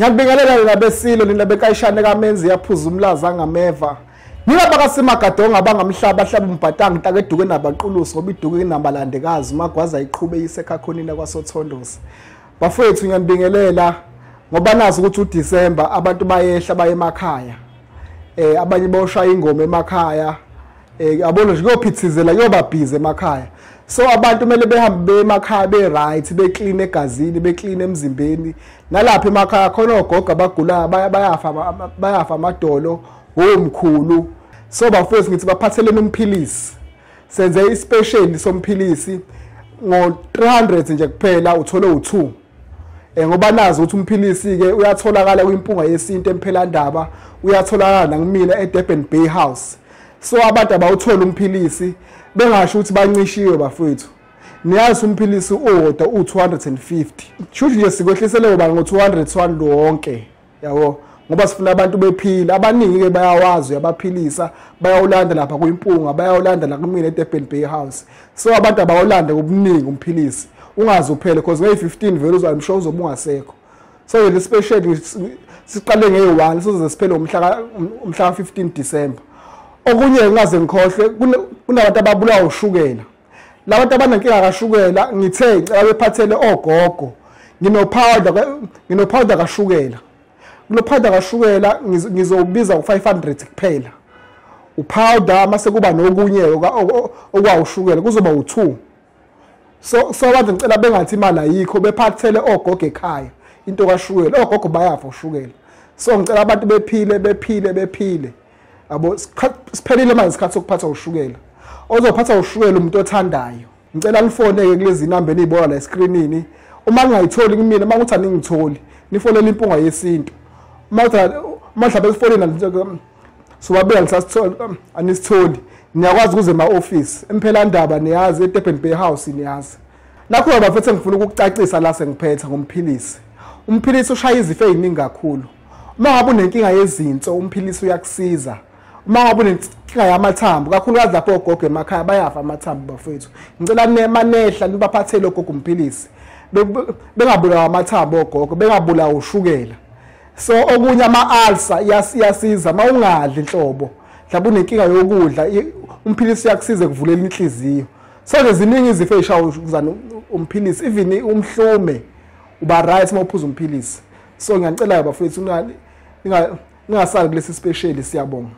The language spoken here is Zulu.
Ngiyabingelela nina besilo, nina bekayishane kaMenzi yaphuza umlaza angameva. Nina bakaSimagadonga abangamhlaba hlaba umbhatanga intaka eduke nabaqulusi ngoba iduke inamalandekazi umagwaza iqhube isekhakhonina kwaSothondosi. Bafowethu ngiyanibingelela ngoba nazi ukuthi uDecember abantu bayehla baye emakhaya. Abanye bayoshaya ingoma emakhaya. Yabona nje kuyophithizela kuyoba busy emakhaya. So abantu kumele behambe emakhaya be right, be clean egazini, be clean emzimbeni. Nalapha emakhaya khona ogogo abagulayo bayafa amadolo, omkhulu. So bafowethu ngithi baphathelene umphilisi. Senze ispecial somphilisi ngo 300 nje kuphela uthole u2. Ngoba nazi ukuthi umphilisi ke uyatholakala kwiMpunga Yesintu eMphelandaba, uyatholakala nakumina eDurban Bay House. So abantu abawuthola umphilisi bengasho ukuthi bancishiwe bafowethu. Niyazi umphilisi owodwa u250. Shuthi nje sikwehlisele ngoba ngo200 wonke. Yabo, ngoba sifuna abantu bephile. Abaningi ke bayawazi uyabaphilisa, bayawulanda lapha kwiMpunga, bayawulanda la kumina eDurban Bay House. So abantu abawulanda ngobuningi umphilisi. Ungaze uphele because ngeyi15 vele uzayimsho uzobe ungasekho. So le special siqale ngeyi1 sizoze siphele umhla 15 December. Okunye ngingaze ngikhohlwe kunabantu ababulawa ushukela. Labantu abanenkinga kashukela ngithe ngicela bephathele ogogo. Ngino powder kashukela. Kulo powder kashukela ngizowubiza u500 kuphela. Upowder mase kuba nokunye okwawushukela kuzoba u2. So abantu ngicela bengathi imali ayikho bephathele ogogo ekhaya into kashukela. Ogogo bayafa ushukela. So ngicela abantu bephile bephile bephile. Abo siphelile manje isikhathi sokuphatha ushukela. Ozophatha ushukela umuntu othandayo. Ngicela nifoneke kulezi namba eniyibona la escreenini. Uma ningayitholi kumina, uma kuthi aningitholi, nifonele iMpunga Yesintu. Uma mhlawumbe sifonela sobabili nisasithola anisitholi, niyakwazi ukuze ema office eMphelandaba niyazi, eDurban Bay House niyazi. Nakho bafethu ngifuna ukukucacisa la sengiphetha ngomphilisi. Umphilisi ushaya izifo eziningi kakhulu. Uma ngabe unenkinga yezinso umphilisi uyakusiza. Uma ngabe unenkinga yamathambo, kakhulukazi lapho ogogo emakhaya bayafa amathambo bafowethu. Ngicela manehla nibaphathele ogogo umphilisi. Bengabulawa amathambo ogogo, bengabulawa ushukela. So okunye ama-ulcer iyasiza uma ungadli inhlobo. Mhlawumbe unenkinga yokudla, umphilisi uyakusiza ekuvulela inhliziyo. So nje ziningi izifo ezishaya umphilisi, even umhlume uba right uma uphuza umphilisi. So ngiyacela bafowethu ningasali kulesi special, siyabonga.